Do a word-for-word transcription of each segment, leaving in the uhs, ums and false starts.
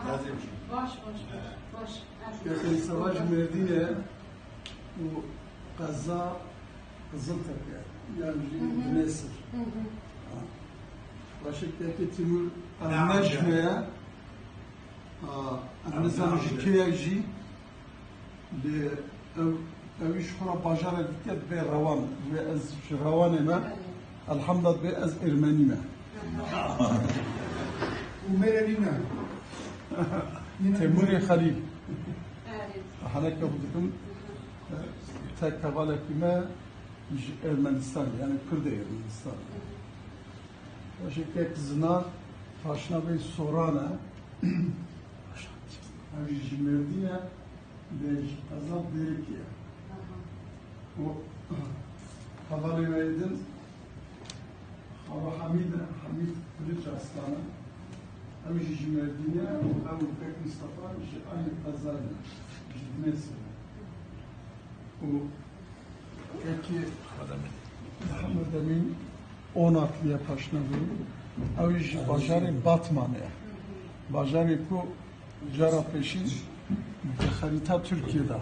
Baş, baş, baş. Kekê Savaş Mêrdîn e û qeza Qiziltepe, yani jî Hı hı. Dinesir. Hı hı. Ha. Başê kekê Timur Elnecme ye. Ha, em nizanin ji kê ye jî. Lê ew, ew ji xwe re bajarek dike, dibê Rewan. Wê ez ji Rewanê me. Elhamda dibê ez Ermenî me. Û mêrê nîne. Temurê Xelîl. Heneke xwe dikim, tek hevalekî me ji Ermenistanê, yani Kurdê Ermenistanê. Başê kek Zinar, paşna bê Soran e. Ev jî ji Mêrdîn e. Lê ji qeza Bêrikê ye. Aha. Û hevalê me yê din Xalo Hemîd e, Hemîd Kiliç Arslan e. Ew jî ji Mêrdînê ye û ew û Kek Mistefa ji aynî qezayê ne, ji Dimêsê ne. Û Kekê Mihemed Emîn Onatliye paşna bû. Ew jî bajarê Batmanê ye. Bajarê ku cara pêşî di xerîta Tirkiyê de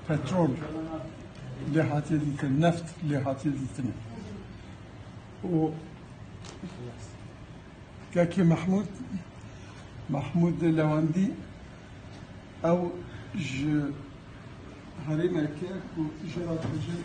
petrol lê hatiye dîtin, neft lê hatiye dîtin. Û Kekê Mehmûd, Mehmûd Lewendî, ew ji herêmeke ku jê re dibêjin